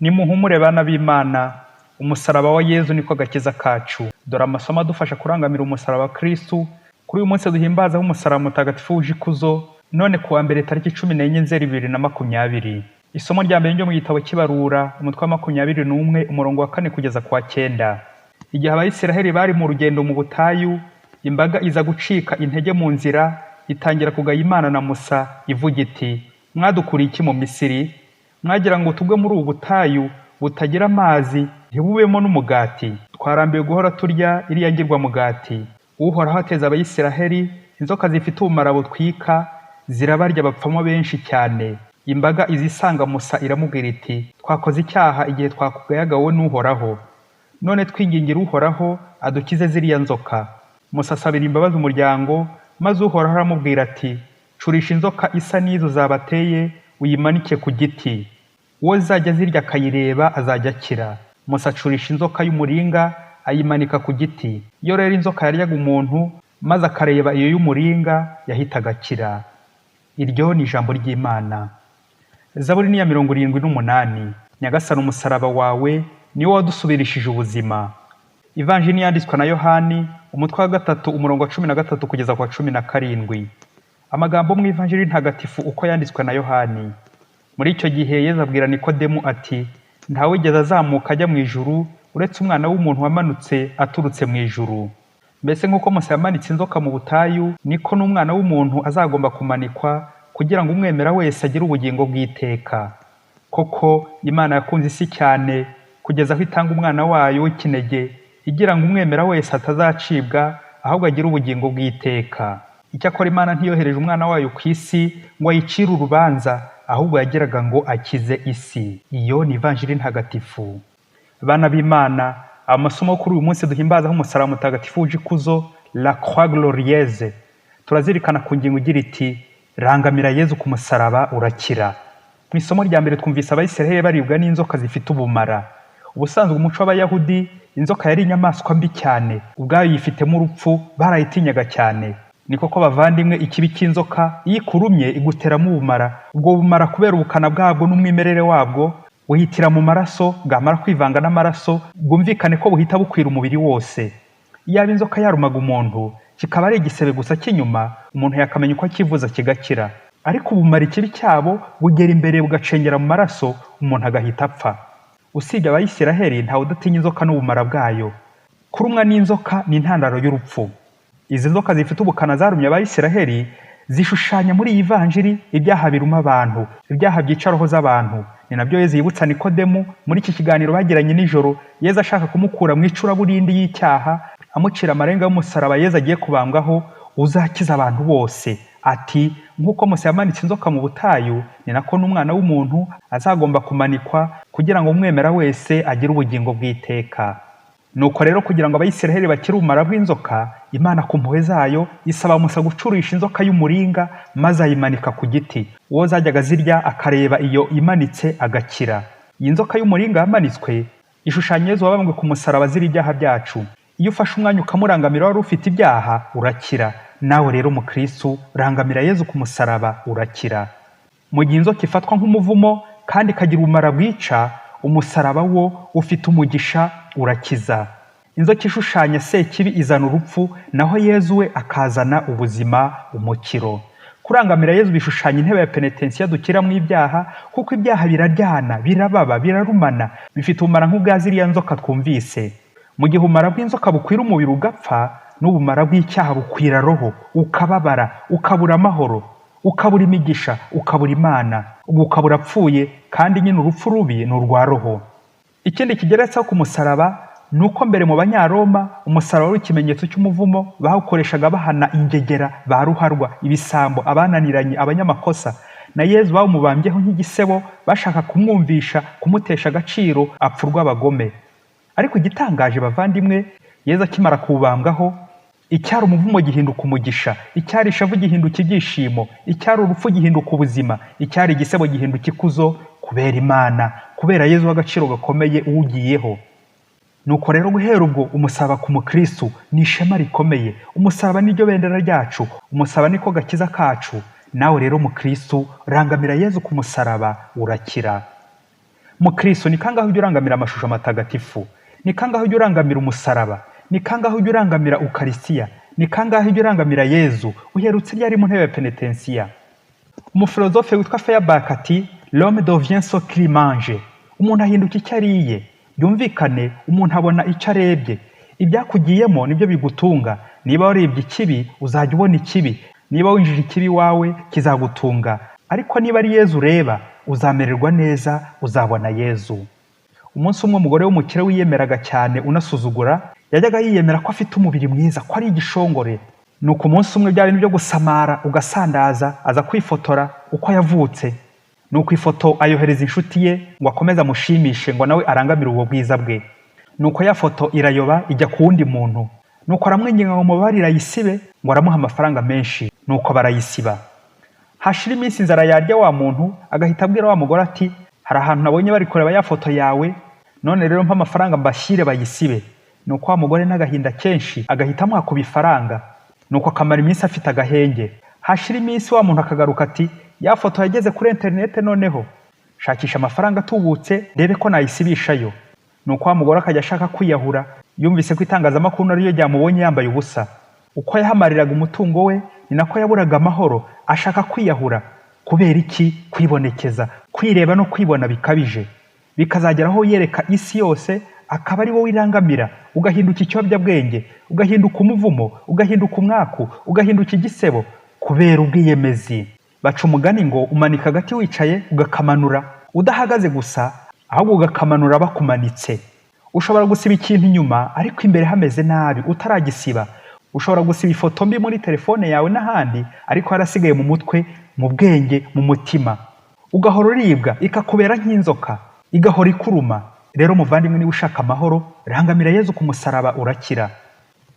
Nimuhumure bana b'Imana, umusaraba wa Yezu niko gakiza kacu. Dore amasomo adufasha kurangamira umusaraba wa Kristu kuri uyu munsi duhimbazaho umusaraba mutagatifu wuje ikuzo, none kuwa mbere tariki 14 Nzeri 2020. Isomo rya mbere ryo mu gitabo cy'Ibarura, umutwe wa 21, umurongo wa 4 kugeza ku wa 9. Igihe Abayisiraheli bari mu rugendo mu butayu, imbaga iza gucika intege mu nzira, itangira kugaya Imana na Musa, ivuga iti: "Mwadukuriye iki mu Misiri? Mwagira ngo tugwe muri ubu butayu butagira amazi, ntibubemo n'umugati? Twarambiwe guhora turya iriya ngirwamugati." Uhoraho ateza Abayisiraheli inzoka zifite ubumara butwika, zirabarya bapfamo benshi cyane. Imbaga iza isanga Musa iramubwira iti: "Twakoze icyaha igihe twakugayaga wowe n'Uhoraho. None twingingira Uhoraho adukize ziriya nzoka." Musa asabira imbabazi umuryango, maze Uhoraho aramubwira ati: "Curisha inzoka isa n'izo zabateye, uyimanike ku giti. Uwo zizajya zirya akayireba azajya akira." Musa acurisha inzoka y'umuringa, ayimanika ku giti. Iyo rero inzoka yaryaga umuntu, maze akareba iyo y'umuringa, yahitaga akira. Iryo ni ijambo ry'Imana. Zaburi ni iya 78. Nyagasani, umusaraba wawe niwo wadusubirishije ubuzima. Ivanjiri yanditswe na Yohani, umutwe wa 3, umurongo wa 13 kugeza ku wa 17. Amagambo mu Ivanjiri ntagatifu uko yanditswe na Yohani. Muri icyo gihe Yezu abwira Nikodemu ati: "Ntawigeze azamuka ajya mu ijuru, uretse Umwana w'umuntu wamanutse aturutse mu ijuru. Mbese nk'uko Musa yamanitse inzoka mu butayu, niko n'Umwana w'umuntu azagomba kumanikwa, kugira ngo umwemera wese agire ubugingo bw'iteka. Koko Imana yakunze isi cyane, kugeza aho itanga Umwana wayo w'ikinege, igira ngo umwemera wese atazacibwa, ahubwo agire ubugingo bw'iteka. Icyakora Imana ntiyohereje Umwana wayo ku isi ngo ayicire urubanza, ahubwo yagiraga ngo akize isi." Iyo ni Ivanjiri ntagatifu. Bana b'Imana, amasomo kuri uyu munsi duhimbazaho umusaraba mutagatifu wuje ikuzo, la Croix glorieuse, turazirikana ku ngingo igira iti: "Rangamira Yezu ku musaraba urakira." Mu isomo rya mbere twumvise Abayisiraheli baribwa n'inzoka zifite ubumara. Ubusanzwe umuco w'Abayahudi, inzoka yari inyamaswa mbi cyane, ubwayo yifitemo urupfu, barayitinyaga cyane. Ni koko bavandimwe, ikibi cy'inzoka, iyo ikurumye iguteramo ubumara. Ubwo bumara, kubera ubukana bwabwo n'umwimerere wabwo, buhitira mu maraso, bwamara kwivanga n'amaraso, bwumvikane ko buhita bukwira umubiri wose. Iyaba inzoka yarumaga umuntu kikaba ari igisebe gusa cy'inyuma, umuntu yakamenya uko akivuza kigakira. Ariko ubumara, ikibi cyabo, bugera imbere bugacengera mu maraso, umuntu agahita apfa. Usibye Abayisiraheli, ntawe udatinya inzoka n'ubumara bwayo. Kurumwa n'inzoka ni intandaro y'urupfu. Izi nzoka zifite ubukana zarumye Abayisiraheli zishushanya muri iyi vanjiri ibyaha biruma abantu, ibyaha byica roho z'abantu. Ni nabyo Yezu yibutsa Nikodemu muri iki kiganiro bagiranye nijoro, Yezu ashaka kumukura mu icuraburindi y'icyaha, amucira amarenga y'umusaraba Yezu agiye kubambwaho, uzakiza abantu bose. Ati: "Nk'uko Musa yamanitse inzoka mu butayu, ni nako n'Umwana w'umuntu azagomba kumanikwa, kugira ngo umwemera wese agire ubugingo bw'iteka." Nuko rero, kugira ngo Abayisiraheli bakire ubumara bw'inzoka, Imana ku mpuhwe zayo isaba Musa gucurisha inzoka y'umuringa, maze ayimanika ku giti. Uwo zajyaga zirya akareba iyo imanitse agakira. Iyi nzoka y'umuringa yamanitswe ishushanya Yezu wabambwe ku musaraba azira ibyaha byacu. Iyo ufashe umwanya ukamurangamira wari ufite ibyaha, urakira. Nawe rero mukristu, rangamira Yezu ku musaraba urakira. Mu gihe inzoka ifatwa nk'umuvumo kandi ikagira ubumara bwica, umusaraba wo ufite umugisha, urakiza. Inzoka ishushanya Sekibi, izana urupfu, naho Yezu we akazana ubuzima, umukiro. Kurangamira Yezu bishushanya intebe ya penetensiya dukiramo ibyaha, kuko ibyaha biraryana, birababa, birarumana, bifite ubumara nk'ubwa ziriya nzoka twumvise. Mu gihe ubumara bw'inzoka bukwira umubiri ugapfa, n'ubumara bw'icyaha bukwira roho, ukababara, ukabura amahoro, ukabura imigisha, ukabura Imana, ubwo ukaba urapfuye. Kandi nyine urupfu rubi ni urwa roho. Ikindi kigeretseho ku musaraba ni uko mbere mu Banyaroma umusaraba wari ikimenyetso cy'umuvumo. Bawukoreshaga bahana ingegera, ba ruharwa, ibisambo, abananiranye, abanyamakosa. Na Yezu bawumubambyeho nk'igisebo, bashaka kumwumvisha kumutesha agaciro, apfa urw'abagome. Ariko igitangaje bavandimwe, Yezu akimara kuwubambwaho, icyari umuvumo gihinduka umugisha, icyari ishavu gihinduka ibyishimo, icyari urupfu gihinduka ubuzima, icyari igisebo gihinduka ikuzo, kubera Imana, kubera Yezu w'agaciro gakomeye uwugiyeho. Nuko rero, guhera ubwo, umusaraba ku mukristu ni ishema rikomeye. Umusaraba niryo bendera ryacu, umusaraba niko gakiza kacu. Nawe rero mukristu, rangamira Yezu ku musaraba urakira. Mukristo, ni kangahe ujya urangamira amashusho matagatifu? Ni kangahe ujya urangamira umusaraba? Ni kangahe ujya urangamira Ukarisitiya? Ni kangahe ujya urangamira Yezu? Uherutse ryari mu ntebe ya penetensiya? Umufilozofe witwa Feuerbach ati: "L'homme devient ce qu'il mange." Umuntu ahinduka icyo ariye. Byumvikane, umuntu abona icyo arebye. Ibyakugiyemo nibyo bigutunga. Niba warebye ikibi, uzajya ubona ikibi. Niba winjije ikibi iwawe, kizagutunga. Ariko niba ari Yezu ureba, uzamererwa neza, uzabona Yezu. Umunsi umwe umugore w'umukire wiyemeraga cyane unasuzugura, yajyaga yiyemera ko afite umubiri mwiza, ko ari igishongore. Nuko umunsi umwe bya bintu byo gusamara ugasandaza, aza kwifotora uko yavutse. Nuko ifoto ayohereza inshuti ye ngo akomeze amushimishe, ngo nawe arangamire ubwo bwiza bwe. Nuko ya foto irayoba ijya ku wundi muntu. Nuko aramwinginga ngo mubabarire ayisibe, ngo aramuha amafaranga menshi. Nuko barayisiba. Hashira iminsi inzara yarya wa muntu, agahita abwira wa mugore ati: "Hari ahantu nabonye bari kureba ya foto yawe, none rero mpa amafaranga mbashyire bayisibe." Nuko wa mugore n'agahinda kenshi agahita amuha ku bifaranga. Nuko akamara iminsi afite agahenge. Hashira iminsi wa muntu akagaruka ati: "Ya foto yageze kuri interinete, noneho shakisha amafaranga atubutse ndebe ko nayisibishayo." Nuko wa mugore akajya ashaka kwiyahura, yumvise ko itangazamakuru naryo ryamubonye yambaye ubusa. Uko yahamariraga umutungo we ni nako yaburaga amahoro, ashaka kwiyahura. Kubera iki? Kwibonekeza, kwireba no kwibona bikabije, bikazagera aho yereka isi yose, akaba ari wowe irangamira, ugahinduka ikiyobyabwenge, ugahinduka umuvumo, ugahinduka umwaku, ugahinduka igisebo kubera ubwiyemezi. Baca umugani ngo umanika agati wicaye, ugakamanura udahagaze gusa, ahubwo ugakamanura bakumanitse. Ushobora gusiba ikintu inyuma, ariko imbere hameze nabi utaragisiba. Ushobora gusiba ifoto mbi muri telefone yawe n'ahandi, ariko yarasigaye mu mutwe, mu bwenge, mu mutima, ugahora uribwa, ikakubera nk'inzoka, igahora ikuruma. Rero muvandimwe, niba ushaka amahoro, rangamira Yezu ku musaraba, urakira.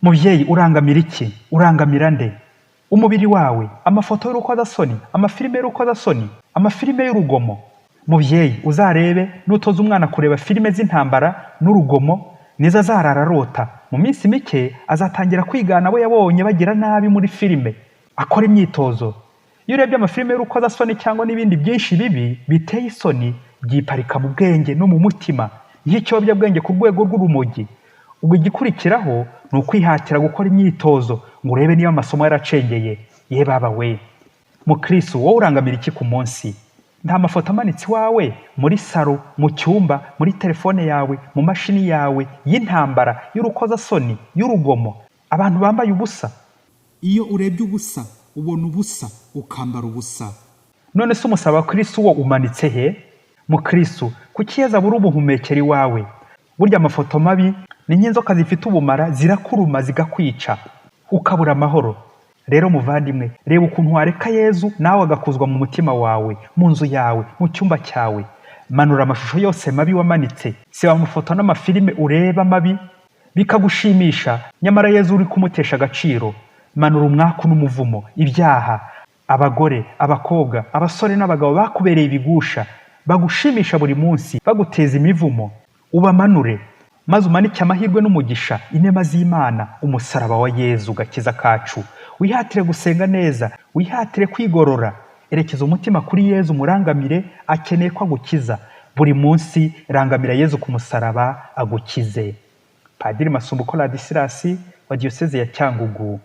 Mubyeyi, urangamira iki? Urangamira nde? Umubiri wawe, amafoto y'urukozasoni, amafilime y'urukozasoni, amafilime y'urugomo. Mubyeyi, uzarebe nutoza umwana kureba filime z'intambara n'urugomo, nizo azarara arota. Mu minsi mike azatangira kwigana abo yabonye bagira nabi muri filime, akora imyitozo. Iyo urebye amafilime y'urukozasoni cyangwa n'ibindi byinshi bibi biteye isoni, byiparika mu bwenge no mu mutima nk'ikiyobyabwenge ku rwego rw'urumogi. Ubwo igikurikiraho ni ukwihatira gukora imyitozo ngo urebe niba amasomo yaracengeye. Ye baba we! Mukristo, wowe urangamira iki ku munsi? Nta mafoto amanitse iwawe muri saro, mu cyumba, muri telefone yawe, mu mashini yawe, y'intambara, y'urukozasoni, y'urugomo, abantu bambaye ubusa? Iyo urebye ubusa, ubona ubusa, ukambara ubusa. None se umusaraba wa Kristo wo umanitse he? Mukristo, kuki Yezu abura ubuhumekero iwawe? Burya amafoto mabi ni nk'inzoka zifite ubumara, zirakuruma zigakwica, ukabura amahoro. Rero muvandimwe, reba ukuntu wareka Yezu nawe agakuzwa mu mutima wawe, mu nzu yawe, mu cyumba cyawe. Manura amashusho yose mabi wamanitse, siba amafoto n'amafilime ureba mabi bikagushimisha, nyamara Yezu uri kumutesha agaciro. Manura umwaku n'umuvumo, ibyaha, abagore, abakobwa, abasore n'abagabo bakubereye ibigusha, bagushimisha buri munsi, baguteza imivumo, ubamanure, maze umanike amahirwe n'umugisha, inema z'Imana, umusaraba wa Yezu gakiza kacu. Wihatire gusenga neza, wihatire kwigorora, erekeza umutima kuri Yezu, umurangamire, akeneye ko agukiza. Buri munsi rangamira Yezu ku musaraba agukize. Padiri Masumbuko Ladisirasi wa Diyoseze ya Cyangugu.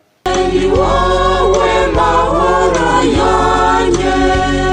Ni wowe mahoro yanjye.